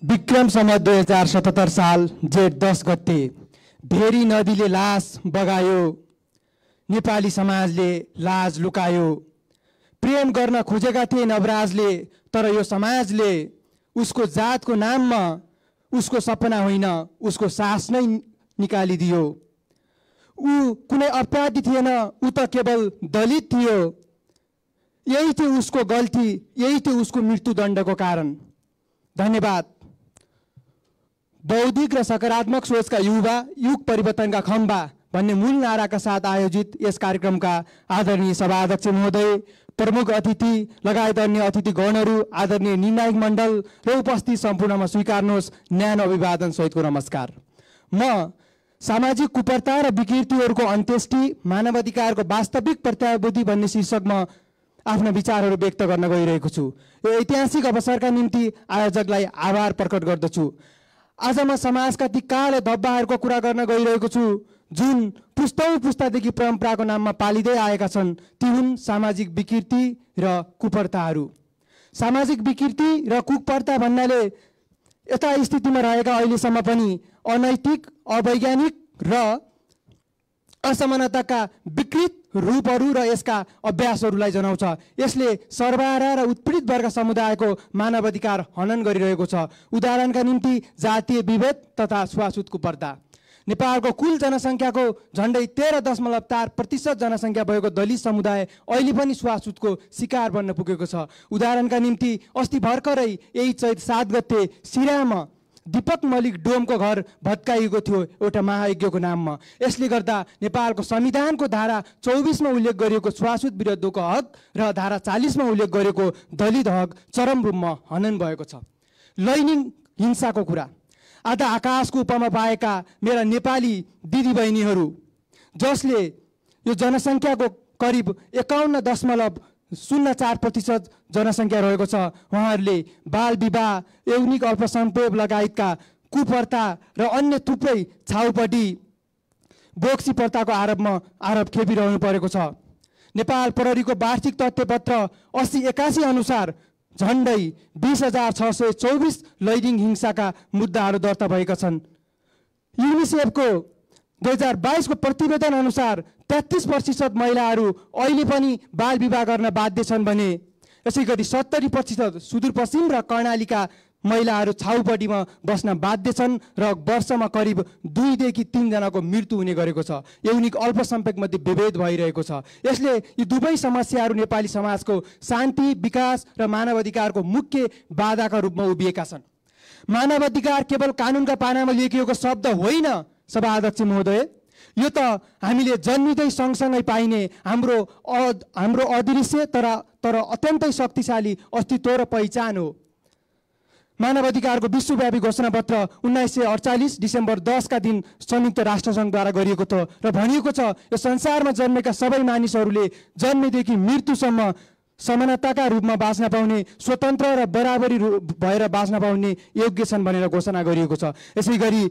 विक्रम सम्वत 2077 साल जेठ 10 गते भेरी नदीले लास बगायो, नेपाली समाजले लाज लुकायो। प्रेम गर्न खोजेका थिए नवराजले, तर यो समाजले उसको जातको नाममा उसको सपना होइन उसको सास नै निकालिदियो। ऊ कुनै अपराधी थिएन, ऊ त केवल दलित थियो। यही थियो उसको गल्ती, यही थियो उसको मृत्युदण्डको कारण। धन्यवाद। बौद्धिक र सकारात्मक सोचका युवा, युग परिवर्तनका खम्बा भन्ने मूल नाराका साथ आयोजित यस कार्यक्रमका आदरणीय सभाध्यक्ष महोदय, प्रमुख अतिथि लगायत अन्य अतिथिगणहरू, आदरणीय निर्णायक मण्डल र उपस्थित सम्पूर्णमा स्वीकार्नुहोस् न्यानो अभिवादन सहितको नमस्कार। म सामाजिक कुप्रथा र विकृतिहरूको अन्त्येष्टि, मानवाधिकारको वास्तविक प्रत्याभूति भन्ने शीर्षकमा आफ्ना विचारहरू व्यक्त गर्न गइरहेको छु। यो ऐतिहासिक अवसरका निम्ति आयोजकलाई आभार प्रकट गर्दछु। आज म समाजका ती काले धब्बाहरूको कुरा गर्न गइरहेको छु जुन पुस्तौं पुस्तादेखि परम्पराको नाममा पालिँदै आएका छन्। ती हुन् सामाजिक विकृति र कुप्रथाहरू। सामाजिक विकृति र कुप्रथा भन्नाले यता स्थितिमा रहेका अहिलेसम्म पनि अनैतिक, अवैज्ञानिक र असमानताका विकृत रूपहरू र यसका अभ्यासहरूलाई जनाउँछ। यसले सर्वहारा र उत्पीडित वर्ग समुदायको मानवाधिकार हनन गरिरहेको छ। उदाहरणका निम्ति जातीय विभेद तथा छुवाछुत कुप्रथा। नेपालको कुल जनसङ्ख्याको झन्डै 13.4% जनसङ्ख्या भएको दलित समुदाय अहिले पनि छुवाछुतको शिकार बन्न पुगेको छ। उदाहरणका निम्ति अस्ति भर्खरै यही चैत 7 गते सिरामा दीपक मलिक डोमको घर भत्काइएको थियो एउटा महायज्ञको नाममा। यसले गर्दा नेपालको संविधानको धारा 24 मा उल्लेख गरिएको छुवाछुत विरुद्धको हक र धारा 40 मा उल्लेख गरिएको दलित हक चरम रूपमा हनन भएको छ। लैङ्गिक हिंसाको कुरा। आधा आकाशको उपमा पाएका मेरा नेपाली दिदीबहिनीहरू जसले यो जनसङ्ख्याको करिब 51.04% जनसङ्ख्या रहेको छ, उहाँहरूले बाल विवाह, यौनिक अल्पसंभोग लगायतका कुप्रथा र अन्य थुप्रै छाउपट्टि बोक्सी प्रथाको आरोप खेपिरहनु परेको छ। नेपाल प्रहरीको वार्षिक तथ्यपत्र 80-81 अनुसार झन्डै 20,624 लैङ्गिक हिंसाका मुद्दाहरू दर्ता भएका छन्। युनिसेफको 2022 को प्रतिवेदन अनुसार 33% महिलाहरू अहिले पनि बाल विवाह गर्न बाध्य छन् भने यसै गरी 70% सुदूरपश्चिम र कर्णालीका महिलाहरू छाउपट्टिमा बस्न बाध्य छन् र वर्षमा करिब 2 देखि 3 जनाको मृत्यु हुने गरेको छ। यौनिक अल्पसंख्यक मध्ये विभेद भइरहेको छ। यसले यी दुवै समस्याहरू नेपाली समाजको शान्ति, विकास र मानवाधिकारको मुख्य बाधाका रूपमा उभिएका छन्। मानवाधिकार केवल कानुनका पानामा लेखिएको शब्द होइन सभाध्यक्ष महोदय, यो त हामीले जन्मिँदै सँगसँगै पाइने हाम्रो अदृश्य तर अत्यन्तै शक्तिशाली अस्तित्व र पहिचान हो। मानवाधिकारको विश्वव्यापी घोषणापत्र 1948 डिसेम्बर 10 का दिन संयुक्त राष्ट्रसङ्घद्वारा गरिएको थियो र भनिएको छ यो संसारमा जन्मेका सबै मानिसहरूले जन्मेदेखि मृत्युसम्म समानताका रूपमा बाँच्न पाउने, स्वतन्त्र र बराबरी भएर बाँच्न पाउने योग्य छन् भनेर घोषणा गरिएको छ। यसै गरी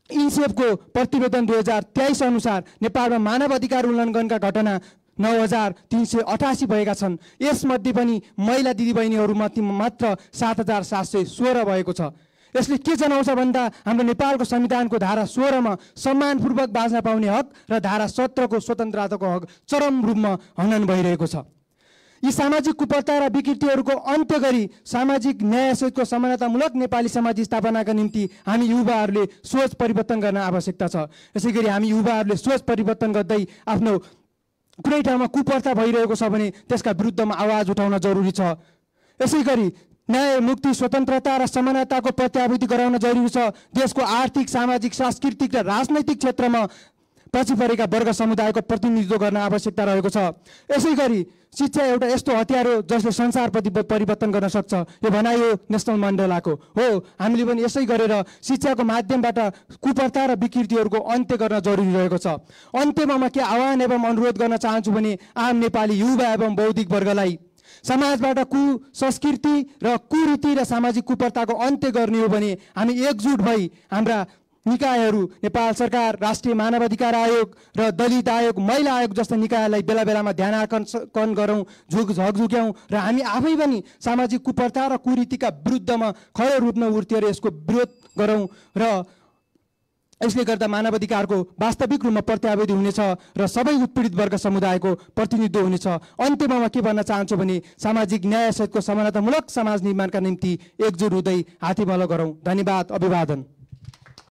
युनिसेफको प्रतिवेदन 2023 अनुसार नेपालमा मानवाधिकार उल्लङ्घनका घटना 9,388 भएका छन्। यसमध्ये पनि महिला दिदीबहिनीहरूमध्ये मात्र 7,716 भएको छ। यसले के जनाउँछ भन्दा हाम्रो नेपालको संविधानको धारा 16 मा सम्मानपूर्वक बाँच्न पाउने हक र धारा 17 को स्वतन्त्रताको हक चरम रूपमा हनन भइरहेको छ। यी सामाजिक कुप्रथा र विकृतिहरूको अन्त्य गरी सामाजिक न्यायसहितको समानतामूलक नेपाली समाज स्थापनाका निम्ति हामी युवाहरूले सोच परिवर्तन गर्न आवश्यकता छ। यसै गरी हामी युवाहरूले सोच परिवर्तन गर्दै आफ्नो कुनै ठाउँमा कुप्रथा भइरहेको छ भने त्यसका विरुद्धमा आवाज उठाउन जरुरी छ। यसै गरी न्याय, मुक्ति, स्वतन्त्रता र समानताको प्रत्याभूति गराउन जरुरी छ। देशको आर्थिक, सामाजिक, सांस्कृतिक र राजनैतिक क्षेत्रमा पछि परेका वर्ग समुदायको प्रतिनिधित्व गर्न आवश्यकता रहेको छ। यसै गरी शिक्षा एउटा यस्तो हतियार हो जसले संसार परिवर्तन गर्न सक्छ। यो भनाइ हो नेसनल मण्डेलाको हो। हामीले पनि यसै गरेर शिक्षाको माध्यमबाट कुप्रथा र विकृतिहरूको अन्त्य गर्न जरुरी रहेको छ। अन्त्यमा म के आह्वान एवं अनुरोध गर्न चाहन्छु भने आम नेपाली युवा एवं बौद्धिक वर्गलाई समाजबाट संस्कृति र कुरीति र सामाजिक कुप्रथाको अन्त्य गर्ने हो भने हामी एकजुट भई हाम्रा निकायहरू नेपाल सरकार, राष्ट्रिय मानवाधिकार आयोग र दलित आयोग, महिला आयोग जस्ता निकायलाई बेला बेलामा ध्यान आकर्षण गरौँ, झकझुक्याउँ र हामी आफै पनि सामाजिक कुप्रथा र कुरीतिका विरुद्धमा खडो रूपमा उठेर यसको विरोध गरौँ र यसले गर्दा मानवाधिकारको वास्तविक रूपमा प्रत्याभूति हुनेछ र सबै उत्पीडित वर्ग समुदायको प्रतिनिधित्व हुनेछ। अन्त्यमा म के भन्न चाहन्छु भने सामाजिक न्याय सहितको समानतामूलक समाज निर्माणका निम्ति एकजुट हुँदै हातेमालो गरौँ। धन्यवाद, अभिवादन।